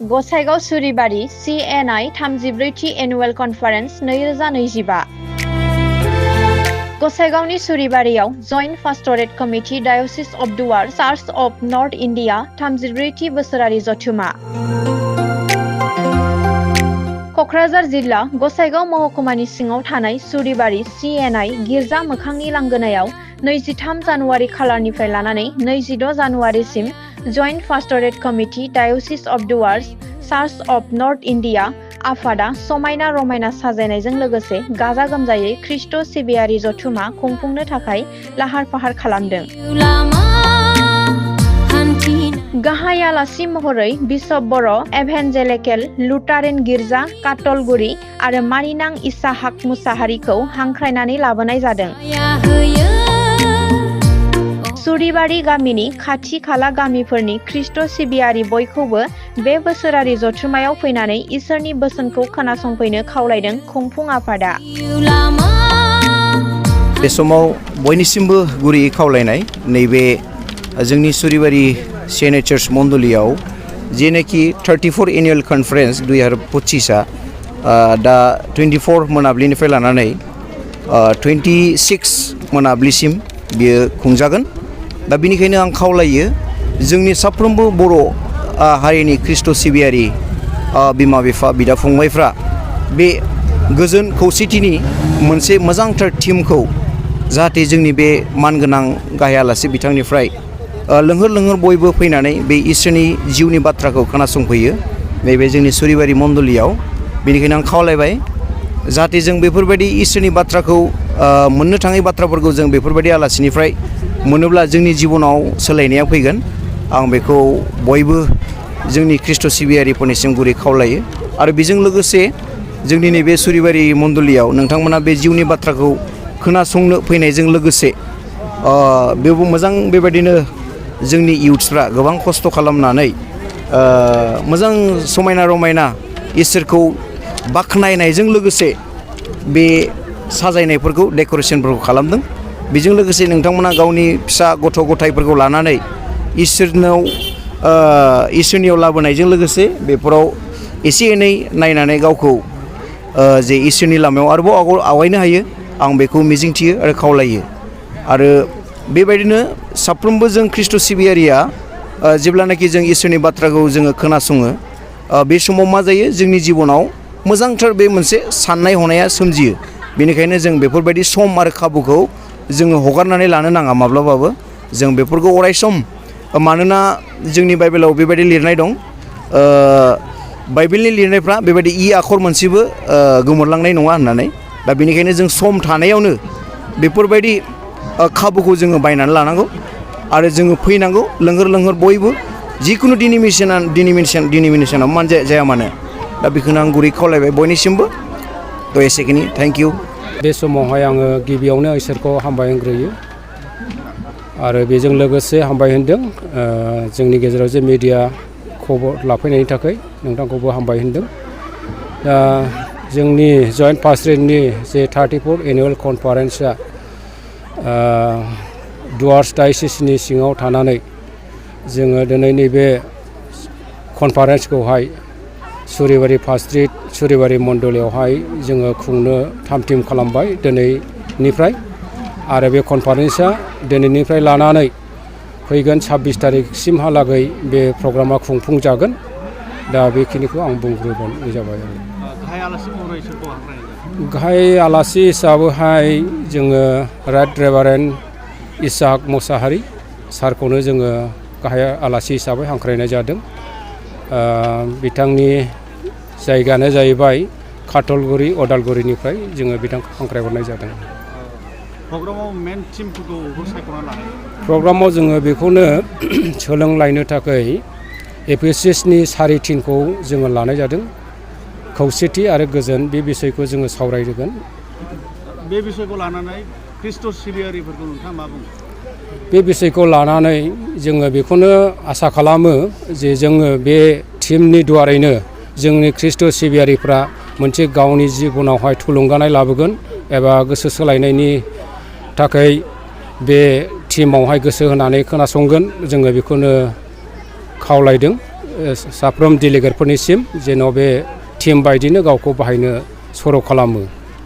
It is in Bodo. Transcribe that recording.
गसाइगाव सुरिबारि CNI 34थि एनुवेल कनफारेन्स 2025 गसाइगावनि सुरिबारियाव joint pastorate committee diocese of Duar church of north India 34थि बोसोरारि जथुमा कक्राझार जिल्ला गसाइगाव महकुमानि सिङाव थानाय सुरिबारि CNI गिर्जा मोखांनि लांगोनायाव 23 जानुवारि खालारनिफ्राय लानानै 26 जानुवारिसिम joint pastorate committee diocese of Duars church of north India आफादा समायना रमायना साजायनायजों लोगोसे गाजा गोमजायै ख्रिस्ट सिबियारि जथुमा खुंफुंनो थाखाय लाहार फाहार खालामदों। गाहाय आलासि महरै बिशप बर' एभान्जेलिकेल लुथारेन गिर्जा काटलगुरि आरो मारिनां इसाहाक मुसाहारिखौ हांख्रायनानै लाबोनाय जादों। सुरिबारि गामिनि खाथि खाला गामिफोरनि ख्रिस्ट सिबियारि बयखौबो बे बोसोरारि जथुमायाव फैनानै इसोरनि बोसोनखौ खोनासंफैनो खावलायदों खुंफुं आफादा। बे समाव बयनिसिमबो गुरैयै खावलायनाय नैबे जोंनि सुरिबारि CNI चार्च मण्डलियाव जेनाखि 34 एनुवेल कनफारेन्स 2025 दा 24 मोनाबिलिनिफ्राय लानानै 26 मोनाबिलिसिम बियो खुंजागोन। दा बिनिखायनो आं खावलायो जोंनि साफ्रोमबो बर' हारिनि ख्रिस्ट सिबियारि बिमा बिफा बिदा फंबायफ्रा बे गोजोन खौसेथिनि मोनसे मोजांथार टीमखौ जाहाथे जोंनि बे मानगोनां गाहाय आलासि बिथांनिफ्राय लोंहोर लोंहोर बयबो फैनानै बे इसोरनि जिउनि बाथ्राखौ खोनासंफैयो नैबे जोंनि सुरिबारि मण्डलियाव। बेनिखायनो आं खावलायबाय जाहाथे जों बेफोरबायदि इसोरनि बाथ्राखौ मोननो थाङै बाथ्राफोरखौ जों बेफोरबायदि आलासिनिफ्राय मोनोब्ला जोंनि जिबनाव सोलायनाया फैगोन। आं बेखौ बयबो जोंनि ख्रिस्ट सिबियारिफोरनिसिम गुरै खावलायो आरो बेजों लोगोसे जोंनि नैबे सुरिबारि मण्डलियाव नोंथांमोना बे जिउनि बाथ्राखौ खोनासंनो फैनायजों लोगोसे बेबो मोजां बेबायदिनो जोंनि इउथ्सफ्रा गोबां खस्थ' खालामनानै मोजां समायना रमायना इसोरखौ बाख्नायनायजों लोगोसे बे साजायनायफोरखौ डेक'रेसनफोरखौ खालामदों। बेजों लोगोसे नोंथांमोना गावनि फिसा गथ' गथायफोरखौ लानानै इसोरनियाव लाबोनायजों लोगोसे बेफोराव एसे एनै नायनानै गावखौ जे इसोरनि लामायाव आरोबाव आवगायनो हायो आं बेखौ मिजिंथियो आरो खावलायो। आरो बेबायदिनो साफ्रोमबो जों ख्रिस्ट सिबियारिया जेब्लानाखि जों इसोरनि बाथ्राखौ जोङो खोनासङो बे समाव मा जायो जोंनि जिबनाव मोजांथार बे मोनसे साननाय हनाया सोमजियो। बेनिखायनो जों बेफोरबायदि सम आरो खाबुखौ जोङो हगारनानै लानो नाङा माब्लाबाबो। जों बेफोरखौ अराय सम मानोना जोंनि बाइबेलाव बेबायदि लिरनाय दं बाइबेलनि लिरनायफ्रा बेबायदि आखर मोनसेबो गोमोरलांनाय नङा होननानै। दा बेनिखायनो जों सम थानायावनो बेफोरबायदि खाबुखौ जोङो बायनानै लानांगौ आरो जोङो फैनांगौ लोंहोर लोंहोर बयबो जिखुनु डिनिमिनेसनाव मानो जाया मानो। दा बेखौनो आं गुरै खावलायबाय बयनिसिमबो। थ' एसेखिनि थेंक इउ। बे समावहाय आङो गिबियावनो इसोरखौ हामबाय होनग्रोयो आरो बेजों लोगोसे हामबाय होनदों जोंनि गेजेराव जे मिडिया खबर लाफैनायनि थाखाय नोंथांखौबो हामबाय होनदों। दा जोंनि जइन्ट पास्टरेटनि जे 34 एनुवेल कनफारेन्सआ दुवार्स डायोसिसनि सिङाव थानानै जोङो दिनै नैबे कनफारेन्सखौहाय सुरिबारि पास्टरेट सुरिबारि मण्डलियावहाय जोङो खुंनो थाम थिम खालामबाय दिनैनिफ्राय आरो बे कनफारेन्सआ दिनैनिफ्राय लानानै फैगोन 26 तारिखसिमहालागै बे प्रग्रामा खुंफुंजागोन। दा बेखिनिखौ आं बुंग्रोनाय जाबाय। गाहाय आलासि हिसाबैहाय जोङो राइट रेभारेन्ड इसाहाक मुसाहारि सारखौनो जोङो गाहाय आलासि हिसाबै हांख्रायनाय जादों। बिथांनि जायगायानो जाहैबाय काटलगुरि अदालगुरिनिफ्राय जोङो बिथांखौ हांख्रायहरनाय जादों। प्रग्रामाव जोङो बेखौनो सोलोंलायनो थाखाय एफिसियसनि सारिथिनखौ जोङो लानाय जादों। खौसेथि आरो गोजोन बे बिसयखौ जोङो सावरायगोन। बे बिसयखौ लानानै ख्रिस्ट सिबियारिफोरखौ नोंथाङा मा बुङो? बे बिसयखौ लानानै जोङो बेखौनो आसा खालामो जे जोङो बे टीमनि दुवारैनो जोंनि ख्रिस्ट सिबियारिफ्रा मोनसे गावनि जिबनावहाय थुलुंगानाय लाबोगोन एबा गोसो सोलायनायनि थाखाय बे टीमावहाय गोसो होनानै खोनासंगोन जोङो बेखौनो खावलायदों साफ्रोम डेलिगेटफोरनिसिम जेन' बे टीम बायदिनो गावखौ बाहायनो सर' खालामो।